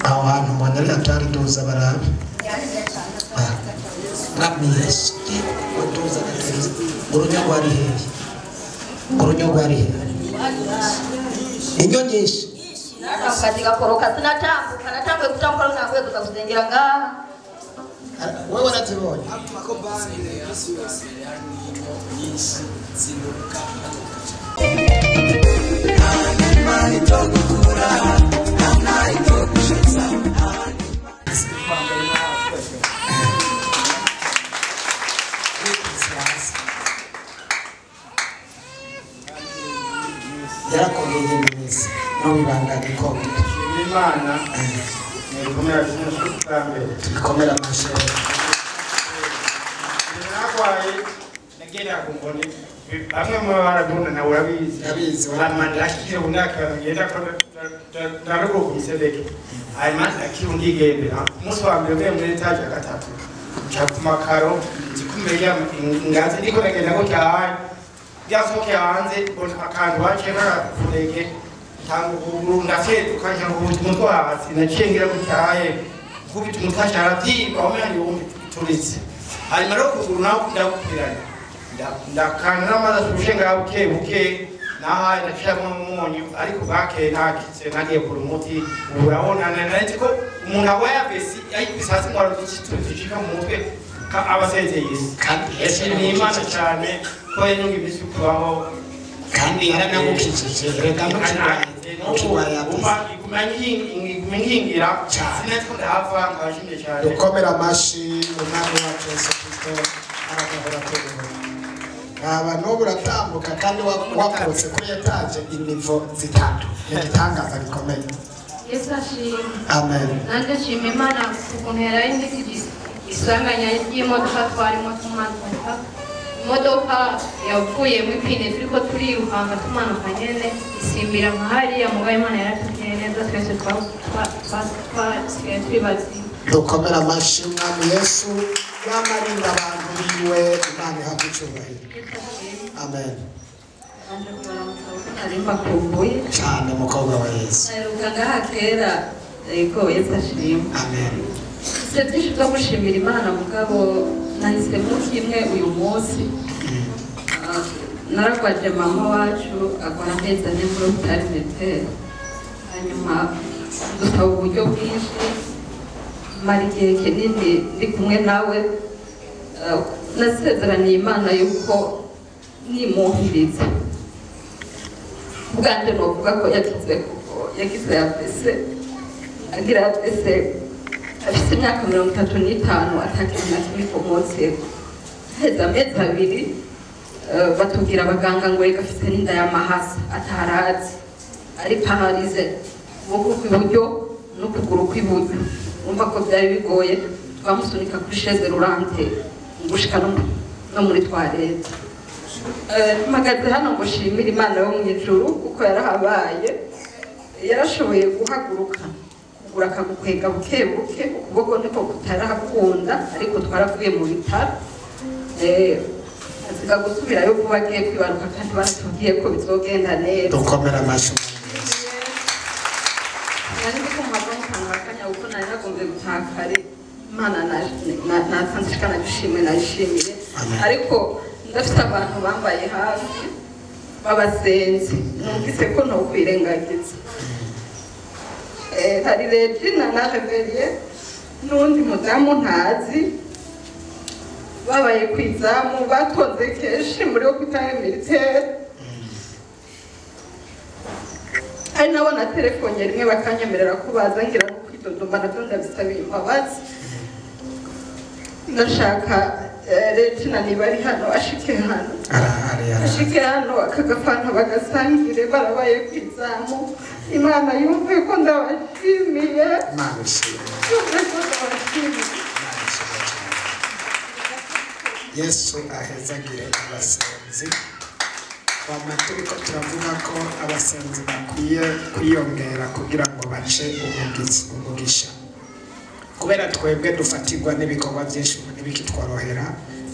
Aho hantu mbona ari hatari duza barabe. Mwami Yesu, duza gatuza. Urunyo rwari hehe? Urunyo rwari hehe? Inyo nyinshi. Katika koroka sinatambuka, natanguye gutambuka naguye kuza gusengera ngaha. Wewe warazibonye? Yarakongeye iminsi n'ubibanga gikomeye. Imana nikomera cyane. Tukomera amashyi. Narwaye nagenda kumbone bamwe mu baragunda na urabizi. Ndabizi. Ndakira unaka ngenda ko ndaruko kumisebeke. Hanyuma ndakira undigendera. Umunsi wa mbere mvuye muri etaje ya gatatu. Nca ku makaro nzikumenya ingazi ndiko ndagenda ko cyahaye. Byasohoke hanze mbona akantu baciye barafurege ntanguguru ndafyeduka nca nkubita umutwe hasi naciye ngira gutyaye nkubita umutwe hasi arabyimba wamenya yumva ituritse. Hanyuma rero ukuguru naho ndagukwiranye ndakanda n'amazi ashushe ngaho buke buke nahaye ndaciramo n'umunyu ariko bwakeye ntakitse nagiye kura umuti. Ubu urabona nari ko umuntu aba yavesi ayikubise hasi ngo arutse gicika mu mutwe abasezeye isi. Kandi yashimiye Imana cyane ko yanyunga iminsi yo kubaho kandi yaranagukijije. Reka ntukirwaye iguma nkingira sinzi ko ndahava nkabashimiye cyane. Dukomera amashyi umwami wacu Yesu Kristo aragahora atuyobora. Aba n'ubu uratambuka kandi wakorotse kuri etaje inivo zitatu. Ni igitangaza gikomeye. Yesu ashimwe. Amen. Nanjye nshima Imana ukuntu yaraye isanganya ry'imodoka twarimo tumanuka. Imodoka yavuyemo ipine turiko turirukanka tumanuka nyene isimbira nka hariya mugabo Imana yaratubwiye neza twese twasigaye turi bazima. Dukomera amashyi umwami Yesu yamarinda abantu biwe. Imana ihabwe icyubahiro. Amen. Cyane mukobwa wa Yesu. Naheruka ngaha kera ariko Yesu ashimwe. Amen. Se byinshi byo gushimira Imana mugabo nahisemo kimwe uyu munsi. Naragwaje mama wacu akora amezi ane muri hôpital militaire. Hanyuma dusaba uburyo bwinshi mara igihe kinini ndi kumwe nawe. Nasezeraniye Imana yuko nimuhiriza ubwanjye novuga ko yakize kuko yakize yavese agira yavese afite imyaka 35 atakintu na kimwe ikomotseko. Heza amezi abiri batubwira abaganga ngo reka afite n'inda y'amahasa atarazi ari pararize ukuboko kw'iburyo n'ukuguru kw'iburyo. Umva ko byari bigoye twamusunika kuri chaise roulante gushika no muri toilette. Mpagaze hano ngo nshimire Imana yo mu ijuru kuko yarahabaye yarashoboye guhaguruka kugura akagukwega buke buke ukuboko niko kutarahakunda ariko twaravuye mu bitaro. Aziga gusubirayo vuba agiye kwibaruka kandi baratubwiye ko bizogenda neza. Dukomera amashyi. Nari ndiko mpava mu akanya kuko nari nagombye gutaha kare. Imana natanze ishikana dushimwe nayishimiye ariko ndafite abantu bambaye hafi babasenzi numvise ko nokwirengagiza. Hari Regina na Reverie n'undi mudamu ntazi babaye ku izamu batonze kenshi muri hôpital militaire. Ari nabo na telefone rimwe bakanyemerera ko baza ngira no kwidodoma nabyo ndabisabiye imbabazi. Ndashaka Regina niba ari hano ashike hano. Ashike hano akagafanta bagasangire barabaye ku izamu. Imana yumve ko ndabashimiye. Imana ishimwe. Yumve ko ndabashimiye. Yesu ahezagire abasenzi. Twama turiko turavuga ko abasenzi bakwiye kwiyongera kugira ngo bace umugisha. Kubera twebwe dufatirwa n'ibikorwa byinshi ntibikitworohera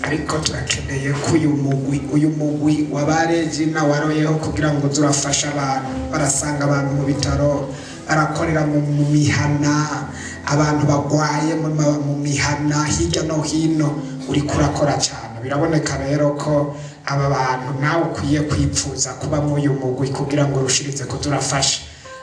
ariko turakeneye ko uyu mugwi wa ba Regina waroyeho kugira ngo turafasha abantu barasanga abantu mu bitaro Barakorera mu mihana, abantu bagwaye mu mihana hirya no hino, uri kurakora cyane. Biraboneka rero ko aba bantu nawe ukwiye kwipfuza kuba muri uyu mugwi kugira ngo urushirize kuturafasha.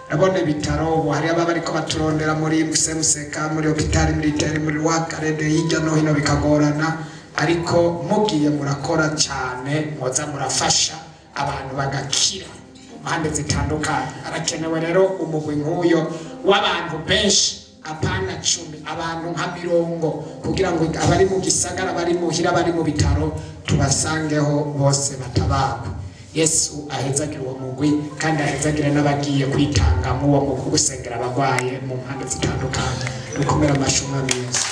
Nabone ibitaro ubu hari ababa bariko baturondera muri Musemuseka, muri hôpital militaire, muri Wakarede, hirya no hino bikagorana, ariko mugiye murakora cyane, mwoza murafasha abantu bagakira mu mpande zitandukanye. Harakenewe rero umugwi nk'uyo w'abantu benshi, apana 10, abantu nka 20, kugira ngo abari mu gisagara, abari muhira, abari mu bitaro tubasangeho bose batabagwe. Yesu ahezagire uwo mugwi kandi ahezagire n'abagiye kwitanga mu uwo mugwi gusengera abagwaye mu mpande zitandukanye. Dukomere amashyi Umwami Yesu.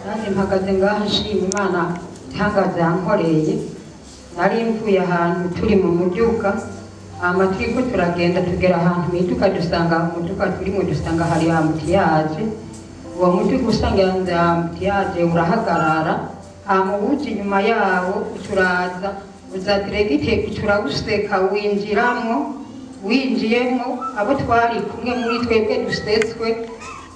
Nanjye mpagaze ngaha nshima Imana itangaza yankoreye. Nari mvuye ahantu turi mu muduka, hama turiko turagenda tugera ahantu mu iduka, dusanga mu muduka turimo dusanga hari embouteillage. Uwo muduka usanga embouteillage urahagarara, hama uwuja inyuma yawo uturaza uza diregite turawuseka, winjiramwo. Winjiyemwo abo twari kumwe muri twebwe dusetswe,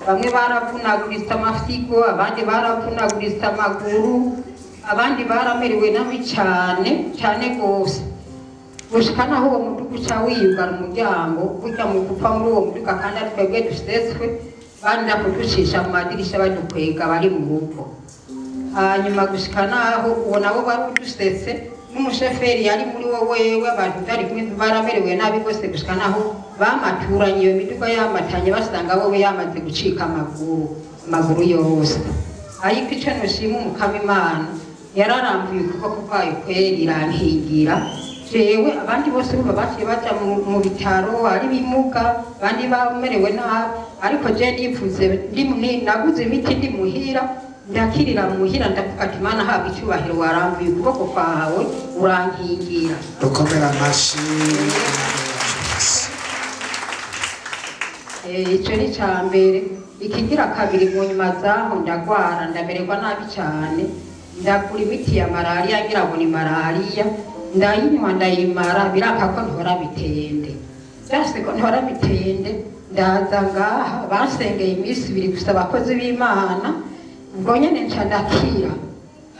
bamwe baravunaguritse amafyigo, abandi baravunaguritse amaguru, abandi baramerewe nabi cyane cyane gose, gushika naho uwo muduga uca wiyugara umuryango burya mu gupfa muri uwo muduga, kandi ari twebwe dusetswe, banda kuducisha mu madirisha badukwega bari mu rugo. Hanyuma gushika naho uwo nabo bari udusetse n'umushoferi yari muri wo wewe, abantu bari kumwe baramerewe nabi gose, gushika naho bamaturanye iyo miduga yamatanye, basanga wowe yamaze gucika amaguru yose. Ariko ico noshima Umukama Imana, yararambuye ukuboko kwayo kweri irankingira. Jewe abandi bose urumva baciye baja mu bitaro ari bimuga, abandi bamerewe nabi, ariko je nipfuze naguze imiti ndi muhira, ndakirira muhira, ndavuga ati Mana habwa icyubahiro, warambuye ukuboko kwawe urankingira. Dukomere amashyi. Ico ni ica mbere. Ikigira kabiri, mu nyuma zaho ndagwara, ndamererwa nabi cyane, ndagura imiti ya malariya ngira ngo ni malariya, ndayinywa ndayimara, biranka ko ntora bitende, byase ko ntora bitende. Ndaza ngaha basengeye iminsi ibiri gusa abakozi b'Imana, ubwo nyene nca ndakira.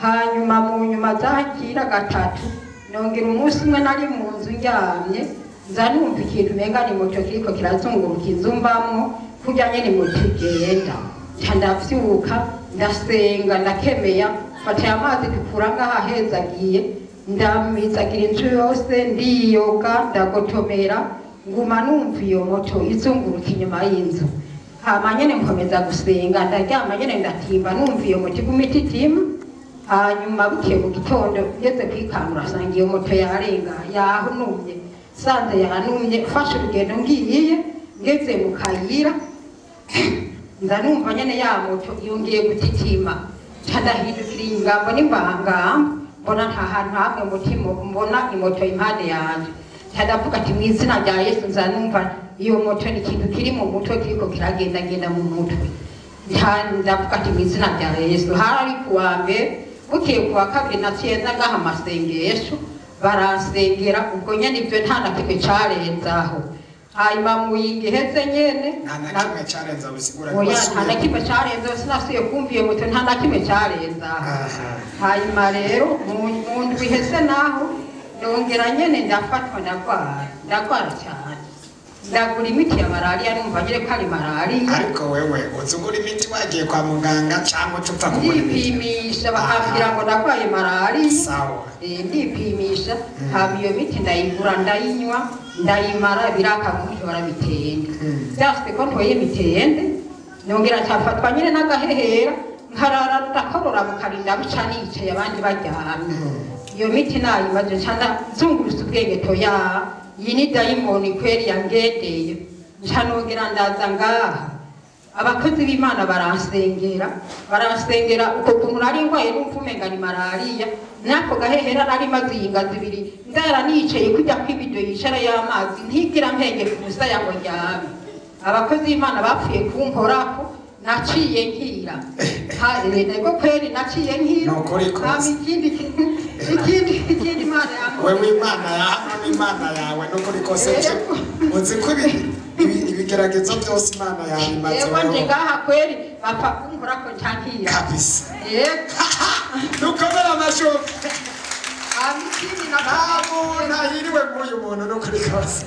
Hanyuma mu nyuma zakira gatatu, nongera umunsi umwe nari mu nzu ndyamye, nza numva ikintu umenga ni moto kiriko kirazunguruka inzu mbamwo, kurya nyene moto igenda. Nca ndavyuka ndasenga ndakemeya, mfata aya mazi dukura ngaha ahezagiye, ndamizagira inzu yose, ndiyoga, ndagotomera, nguma numva iyo moto izunguruka inyuma y'inzu. Hama nyene nkomeza gusenga, ndaryama nyene ndatimba, numva iyo moto iguma ititima. Hanyuma bukeye mu gitondo ngeze kwikangura nsanga iyo moto yarenga yahunumye, sanze yanumye, mfashe urugendo ngiye, ngeze mu kayira nza numva nyene ya moto yongeye gutitima. Nca ndahindukira ingambo n'imbangamba, mbona nta hantu hamwe mutima mbona imoto impande yanje. Nca ndavuga ati mu izina rya Yesu, nza numva iyo moto ni ikintu kiri mu mutwe kiriko kiragendagenda mu mutwe. Nca ndavuga ati mu izina rya Yesu. Hari kuwa mbere, bukeye kuwa kabiri naciye nza ngaha amasengesho, baransengera, ubwo nyene ivyo nta na kimwe carenzaho. Hanyuma mu yingi iheze nyene, nta na kimwe carenza, bisigura oya, nta na kimwe carenzaho, sinasubiye kumva iyo moto, nta na kimwe carenzaho. Hanyuma rero mu ndwi iheze naho nongera nyene ndafatwa, ndagwara, ndagwara cyane, ndagura imiti ya malariya, numva nyene ko ari malariya. Ariko wewe uzugura imiti wagiye kwa muganga cyangwa uca upfa kugura imiti? Ndipimisha bakambwira ngo ndagwaye malariya. Sawa. Ndipimisha, hama iyo miti ndayigura, ndayinywa, ndayimara, biraka kuntora bitende. Byashitse ko ntoye bitende, nongera ncafatwa nyene n'agahehera, nkarara ndakorora bukarinda buca nicaye abandi baryamye. Iyo miti nayimaze nca ndazungurutse ubwenge, toya iyi ni dayimoni kweri yangendeye. Nca nongera ndaza ngaha, abakozi b'Imana baransengera, baransengera uko kuntu nari ndwaye numva umenga ni malariya, n'ako gahehera nari maze iyinga zibiri ndara nicaye kujya kw'ibido yicara y'amazi, ntigira mpenge ku musaya ngo ndyame. Abakozi b'Imana bapfuye kunkorako, naciye nkira. Nego kweri naciye nkira. Nukuri kose. Hama ikindi Ikindi Imana yankoreye, Wewe Imana ya hano n'Imana yawe n'ukuri kose uzi ko ibigeragezo byose Imana yabimaze. Yego, nje ngaha kweri bapfa kunkorako ncankira kabisa. Yego. Dukomere amashyi. Hama ikindi Nta muntu ahiriwe nk'uyu muntu n'ukuri kose.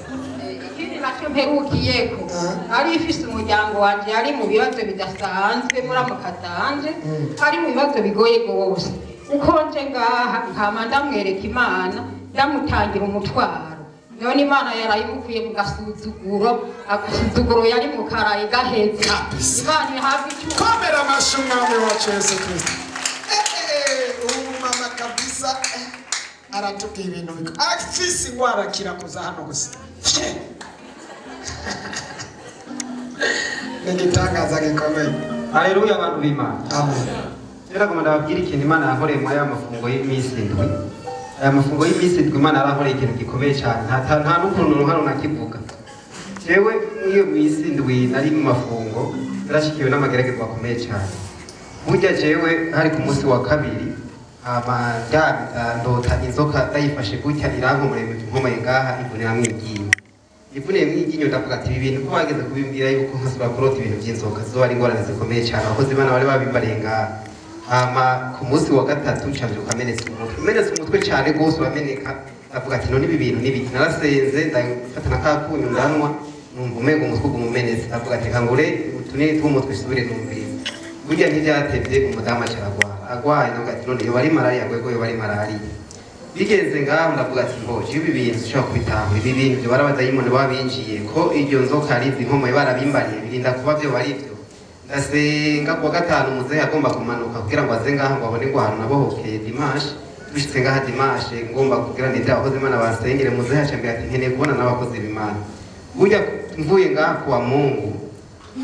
Ikindi nacyo mperukiyeko, ari ifise umuryango wanje ari mu bibazo bidasanzwe, muramukazanje ari mu bibazo bigoye gose. Uko nje ngaha nkama ndamwereka Imana, ndamutangira umutwaro, none Imana yarayimukuye mu gasuzuguro, agasuzuguro yari mu karaye gaheze. Kabisa. Imana ihabwe icyubahiro. Komera amashyi umwami wacu Yesu Kristo. Ubu mama kabisa aratubwiye ibintu afise ingwara kirakuza hano gusa. Ni igitangaza gikomeye. Haleluya abantu b'Imana. Amen. Rero agomba ndababwira ikintu Imana yankoreye muri aya mafungo y'iminsi indwi. Aya mafungo y'iminsi indwi Imana yarankoreye ikintu gikomeye cyane. Nta n'ukuntu hano nakivuga. Jewe mw'iyo minsi indwi nari mu mafungo, narashikiwe n'amageragezwa akomeye cyane. Burya jewe hari ku munsi wa kabiri, hama ndota inzoka ndayifashe gutya irankomoreye mu nkomeye ngaha ivuniramwo iryinyo. Ivuniye mw'iryinyo ndavuga ati ibi bintu ko bageze kubimbwira yuko nkasubira kurota ibintu by'inzoka zizoba ari ingorane zikomeye cyane. Abakozi b'Imana bari babimbariye ngaha. Hama ku munsi wa gatatu nca mbyuka menetse umutwe. Menetse umutwe cyane rwose urameneka. Ndavuga ati none ibi bintu ni ibiki? Narasenze ndafata na ka kunyu ndanywa, numva umengo umutwe uguma umenetse. Ndavuga ati reka ngure utunini tw'umutwe nsubire numvirize. Burya ntibyatevye umudamu aca aragwara. Agwaye ndavuga ati none yoba ari malariya, gwego yoba ari malariya. Bigenze ngaho ndavuga ati mbo ibi bintu sinshobora kubitahura, ibi bintu vyo barabadayimoni babinjiye ko iryo nzoka ari izi nkomoye barabimbariye birinda kuba vyo bari vyo. Ndasenga kuwa gatanu muzehe agomba kumanuka kugira ngo aze ngaho ngo abone ngo ahantu nabohokeye dimanche. Dushitse ngaha dimanche ngomba kugira ndinde abakozi b'Imana basengere, muzehe aca ambwira ati nkeneye kubona n'abakozi b'Imana. Burya mvuye ngaha kuwa Mungu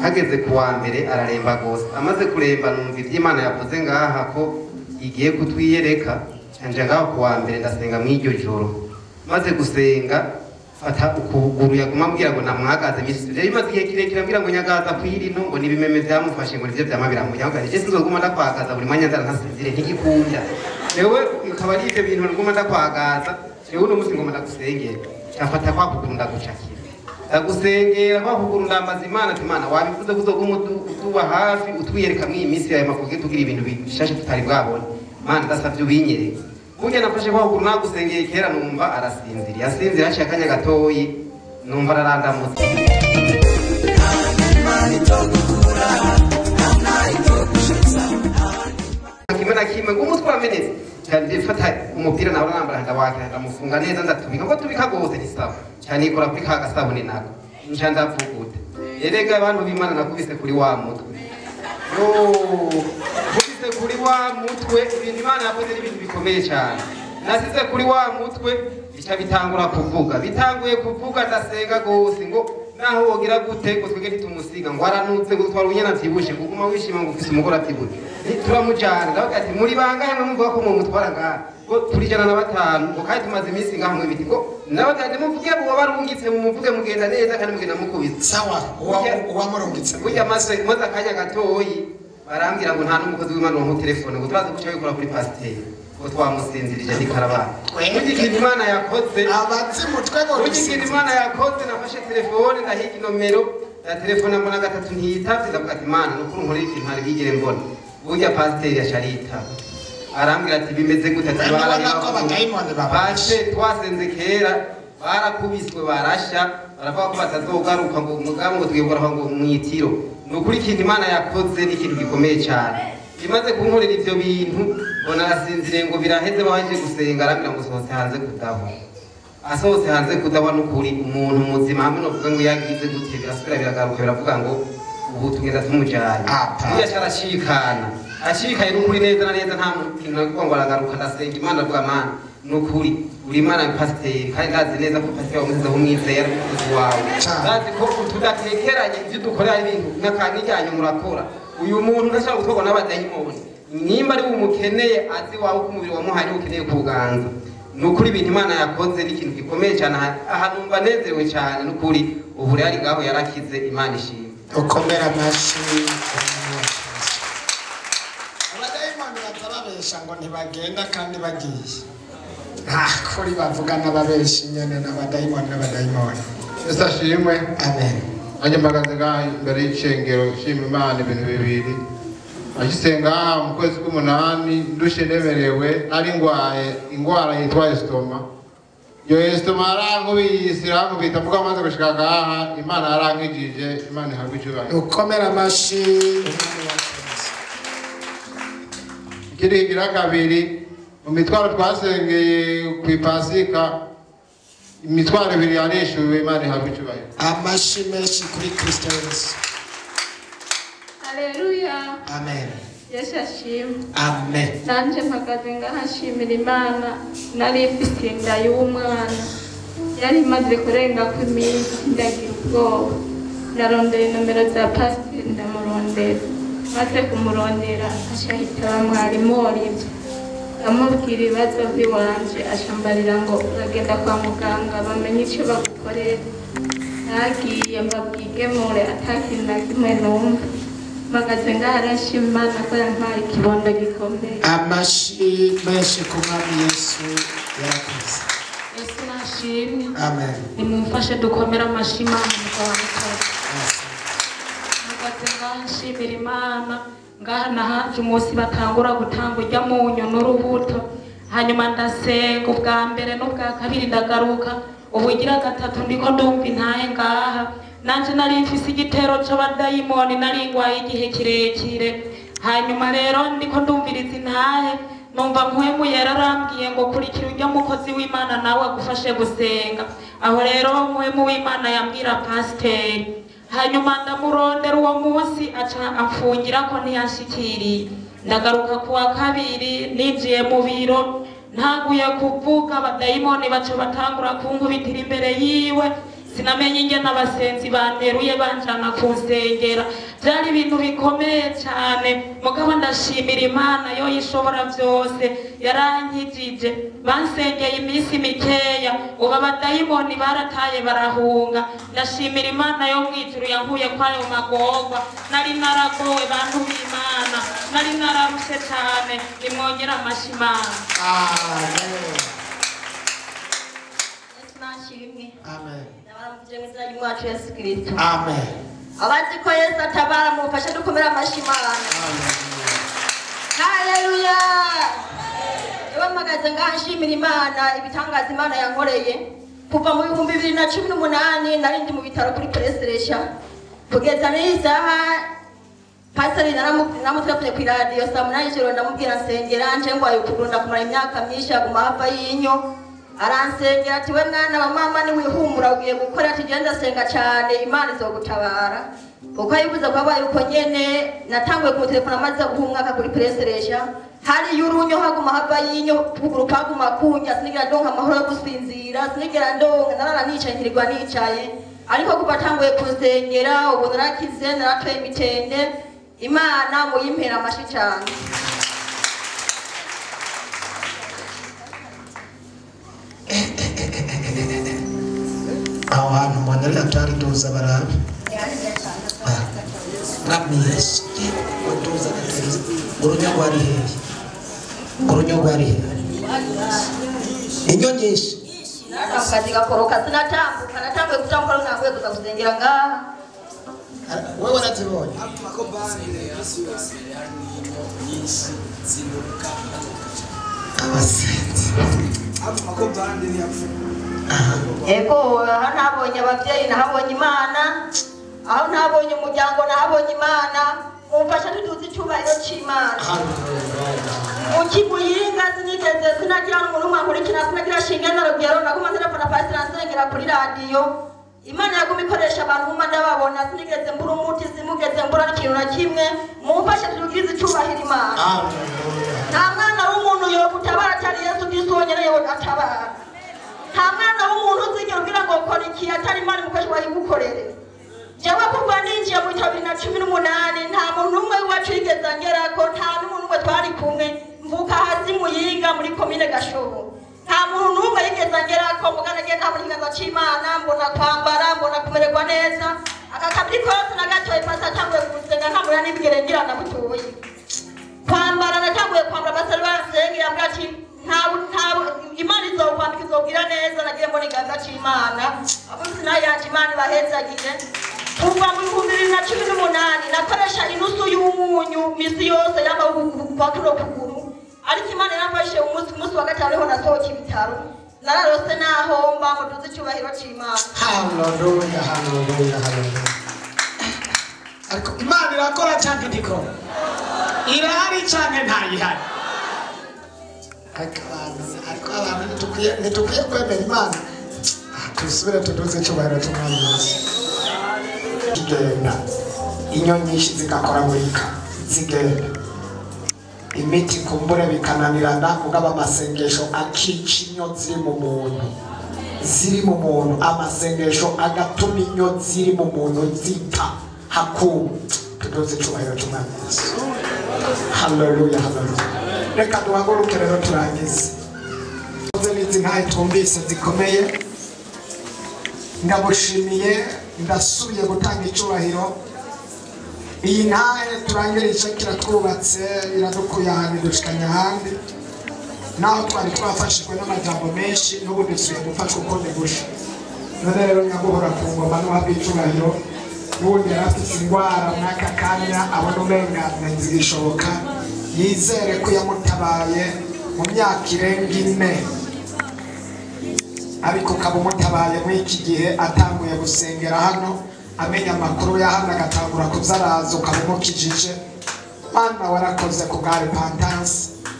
hageze kuwa mbere araremba gose. Amaze kuremba numva ivy'Imana yavuze ngaha ko igiye kutwiyereka. Nje ngaho kuwa mbere ndasenga mw'iryo joro. Maze gusenga fata ukuguru yaguma ambwira ngo namwagaze imisi. Rero imaze igihe kirekire ambwira ngo nyagaza kw'irino ngo n'ibimeme vyamufashe ngo nivyo vyama biramurya. Ahubwo ati, je sinzoguma ndakwagaza buri mwanya nzara ntasinzire ntigikunda. Jewe bikaba ari ivyo bintu nguma ndakwagaza, jewe uno munsi ngoma ndagusengera. Cafata kwa kuguru ndagucakira. Ndagusengera kwa kuguru ndambaza Imana ati Imana wabivuze ko uzoguma utuba hafi utwiyereka mw'iyi minsi yawe makuge tugira ibintu bishasha tutari bwabone. Mana ndasavye ubinyereke. Burya nafashe kwa kuguru nagusengeye kera numva arasinziriye. Asinziriye haciye akanya gatoyi numva ararandamutse. Kimwe na kimwe ngo umutwe uramenetse. Cyane mfata umupira nawe arambara ndawakira ndamufunga neza ndatubika ngo tubika gose ni sawa. Cyane ikora kuri ka gasabune nako. Nca ndavuguta. Erega abantu b'Imana nakubise kuri wa mutwe. Yo, kubise kuri wa mutwe ibintu Imana yakoze ni ibintu bikomeye cyane. Nasize kuri wa mutwe bica bitangura kuvuga. Bitanguye kuvuga ndasenga gose ngo naho wogira gute ngo twege ntitumusiga ngo aranutse ngo twari unyana vyibushe kuguma wishima ngo ufise umugore avyibushe. Turamujana ndavuga ati muri bangahe numva ko mu mutwara ngaha ngo turijana na batanu ngo kandi tumaze iminsi ngaha mu biti ngo nabatanje muvuge bo barungitse mu muvuge mugenda neza kandi mugenda mukubise. Sawa, uwamurungitse. Burya maze akanya gatoyi barambwira ngo nta n'umukozi w'Imana wo telefone ngo turaza guca bikora kuri pasiteri ngo twamusinzirije ntikarabana. Burya ikintu Imana yakoze abazimu twe bo burya ikintu Imana yakoze nafashe telefone ndahiga inomero ya telefone mbona gatatu ntiyitavye ndavuga ati Imana nukuri nkorera ikintu ntari bwigere mbona. Burya pasiteri yaca aritaba arambwira ati bimeze gute ati barabona twasenze kera barakubiswe barasha baravuga ko batazogaruka ngo umugambi ngo tugiye kugaruka ngo mwitiro. Nukuri ikintu Imana yakoze ni ikintu gikomeye cyane. Imaze kunkorera ivyo bintu mbona arasinziriye ngo biraheze baje gusenga arambwira ngo sohotse hanze kudahwa. Asohotse hanze kudahwa nukuri umuntu muzima hamwe no kuvuga ngo yagize gute birasubira biragaruka biravuga ngo ubu tugenda tumujanye. Burya arashikana. Ashikaye nukuri neza na neza nta kintu nakuvuga ngo aragaruka ndasenga Imana ndavuga Mana nukuri uri Imana pasiteri kandi ndazi neza ko pasiteri wamusize umwizera umukozi wawe. Ndazi ko tudatekeranye ivyo dukorera ibintu n'akanijyanyo murakora. Uyu muntu ntashobora gutwarwa n'abadayimoni. Nimba ari umukeneye azi wawe ko umubiri wamuhaye ukeneye kuganza. Nukuri ibintu Imana yakoze ni ikintu gikomeye cyane aha numva nezerewe cyane nukuri ubu rero ari ngaho yarakize Imana ishimwe. Ukomera amashyi. Abadayimoni baza babesha ngo ntibagenda kandi bagiye. Nta kuri bavuga n'ababeshi nyene n'abadayimoni n'abadayimoni. Yesu ashimwe. Amen. Nanjye mpagaze ngaha imbere y'icengero nshima Imana ibintu bibiri. Ashitse ngaha mu kwezi k'umunani ndushe nemerewe nari ngwaye ingwara yitwa estoma. Iyo estoma yarankubise irankubita mugabo amaze gushika ngaha Imana yarankijije, Imana ihabwe icyubahiro. Ukomera amashi Umwami wacu Yesu. Ikindi kigira kabiri, mu mitwaro twasengeye ku ipasika, imitwaro ibiri yarishyuwe, Imana ihabwe icyubahiro. Amashi menshi kuri Kristo Yesu. Haleluya. Amen. Yesu ashimwe. Amen. Nanje mpagaze ngaha nshimira Imana, nari mfise inda y'umwana yari imaze kurenga ku iminsi, ndagira ubwoba, ndarondera inomero za pasiteri ndamurondera, maze kumurondera aca yitaba mwarimu Olivier, ndamubwira ibibazo by'iwanje, acambarira ngo uragenda kwa muganga bamenye icyo bagukorera. Nagiye mbabwigemure atakintu na kimwe numva. Mpagaze ngaha arashima Imana ko yampaye ikibondo gikomeye. Amashi menshi ku Mwami Yesu yarakoze. Yesu nashimwe. Amen. Nimumfashe dukomere amashi Imana mugabo wacu. Mpagaze ngaha nshimira Imana, ngaha nahaje umunsi batangura gutanga urya munyu n'urubuto, hanyuma ndasenga ubwa mbere n'ubwa kabiri ndagaruka, ubugira gatatu ndiko ndumva intahe ngaha. Nanje nari mfise igitero c'abadayimoni, nari ngwaye igihe kirekire. Hanyuma rero ndiko ndumviriza intahe, numva Mpwemu Yera arambwiye ngo kurikira urya mukozi w'Imana nawe agufashe gusenga. Aho rero Mpwemu w'Imana yambwira pasiteri, hanyuma ndamurondera uwo munsi aca amfungira ko ntiyashikiriye. Ndagaruka kuwa kabiri ninjiye mu biro ntanguye kuvuga, abadayimoni baca batangura kunkubitira imbere yiwe. Sinamenye ingene abasenzi banteruye banjana kunsengera, byari ibintu bikomeye cyane. Mugabo ndashimira Imana yo ishobora byose, yarankijije. Bansengeye iminsi mikeya, ubu abadayimoni barataye barahunga. Ndashimira Imana yo mu ijuru yankuye kwayo magorwa. Nari naragowe bantu b'Imana, nari nararushe cyane. Nimwongere amashi Imana. Amen. Yesu nashimwe. Amen. Wacu Yesu Kristo. Amen. Abazi ko Yesu atabara mufashe dukomere amashi Imana. Haleluya. Ewe mpagaze ngaha nshimira Imana ibitangaza Imana yankoreye. Kuva mu 2018 nari ndi mu bitaro kuri Preseresha, kugeza n'iyi saha pasiteri naramutelefone ku iradiyo saa 8 y'ijoro, ndamubwira nsengera nje ngwaye ukuguru ndakumara imyaka myinshi aguma hava y'inyo. Aransengera ati we mwana wa mama niwihumura ugiye gukora, ati genda senga cyane Imana izogutabara. Kuko yivuze ko abaye uko nyene, natanguye kumutelefona amaze guhumwaka kuri Preseresha, hari y'urunyo haguma hava y'inyo, ukuguru kwaguma kunya, sinigera ndonka amahoro yo gusinzira, sinigera ndonka, narara nicaye nkirirwa nicaye. Ariko kuva atanguye kunsengera ubu narakize, naratoye imitende. Imana muyimpera amashi cyane. Aho hantu mbona ari atari duza barabe. Mwami Yesu, waduza gateza urunyo rwari hehe? Urunyo rwari hehe? Inyo nyinshi. Nakazi gakoroka sinatambuka, natanguye gutambuka ntanguye kuza gusengera ngaha. Wewe warazibonye? Abasenzi. Ego, aho ntabonye ababyeyi nahabonye Imana, aho ntabonye umuryango nahabonye Imana. Mumfashe tuduze icyubahiro c'Imana. Ukimuyinga sinigeze sinagira n'umuntu umwe ankurikira, sinagira shinge na rugero, naguma ntelefona pasiteri ansengera kuri radiyo. Imana yaguma ikoresha abantu nkuma ndababona, sinigeze mbura umuti, simugeze mbura n'ikintu na kimwe. Mumfashe tuduze icyubahiro Imana. Nta mwana w'umuntu yogutabara atari Yesu Kristo wenyene yogutabara. Nta mwana w'umuntu uzigera ubwira ngo kora iki atari Imana umukozi wayigukorere. Jewe kuva ninjiye mu 2018 nta muntu n'umwe w'iwacu yigeze angerako, nta n'umuntu n'umwe twari kumwe. Mvuka hasi Muyinga muri komine Gashobo, nta muntu n'umwe yigeze angerako. Mugana ngiye ntabona ikiganza c'Imana, mbona kwambara, mbona kumererwa neza. Aka kabiri kose nagatoye pasi atanguye gusenga, nta murira n'ibigere ngira na butoyi. Kwambara natanguye kwambara basari bansengera ambwira ati nta Imana izokwambika izobwira neza. Nagiye mbona ikiganza c'Imana abusi nayo yaje Imana ibahezagire. Kuva mu 2018 nakoresha inusu y'umunyu misi yose y'amaboko kuno kuguru, ariko Imana yarafashe umunsi wa gatanu ariho nasohoka ibitaro, nararose naho mba ngo duze icyubahiro c'Imana. Haleluya, haleluya, haleluya. Ariko Imana irakora canke ntikora? Irahari canke ntayihari? Ariko abantu ntitukwiye kwemera Imana. Tusubire tuduze icyubahiro c'Umwami Yesu. Zigenda inyo nyinshi zigakoragurika, zigenda imiti kumbure bikananirana, mugabo amasengesho akica inyo ziri mu muntu, ziri mu muntu, amasengesho agatuma inyo ziri mu muntu zita hakuma. Tuduze icyubahiro c'Umwami Yesu. Haleluya, haleluya. Reka duhaguruke rero turangize. N'izi ntahe twumvise zikomeye, ndamushimiye, ndasubiye gutanga icyubahiro. Iyi ntahe turangirije kiratwubatse, iradukuye ahantu idushikanya ahandi, naho twari twafashijwe n'amajambo menshi, n'ubu dusubiye gufashwa uko ndigusha. None rero nyaguhora ku ngoma n'uhabwa icyubahiro, n'ubundi yari afite indwara mw'aka kanya abona umenga ntizigishoboka, yizere ko yamutabaye mu myaka irenga 4, ariko ukaba umutabaye muri iki gihe atanguye gusengera hano, amenya amakuru ya hano agatangura kuzaraza, ukaba umukijije. Mana warakoze ku bwa repentance,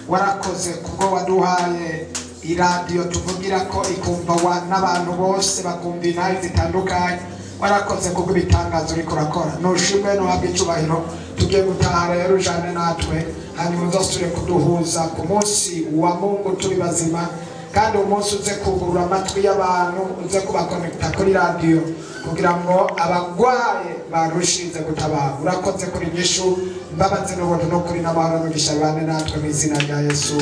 warakoze kubwo waduhaye iradiyo tuvugira ko ikumva n'abantu bose bakumva intahe zitandukanye. Warakoze kubwo ibitangazo uriko urakora, nushimwe nuhabwe icyubahiro. Tugiye gutaha rero ujane natwe, hanyuma uzasubire kuduhuza ku munsi wa Mungu turi bazima, kandi umunsi uze kugurura amatwi y'abantu, uze kubakonekita kuri radiyo kugira ngo abagwaye barushize gutabara. Urakoze kuri nyishu, imbabazi n'ubuntu no kuri n'amahoro n'umugisha bibane natwe mu izina rya Yesu.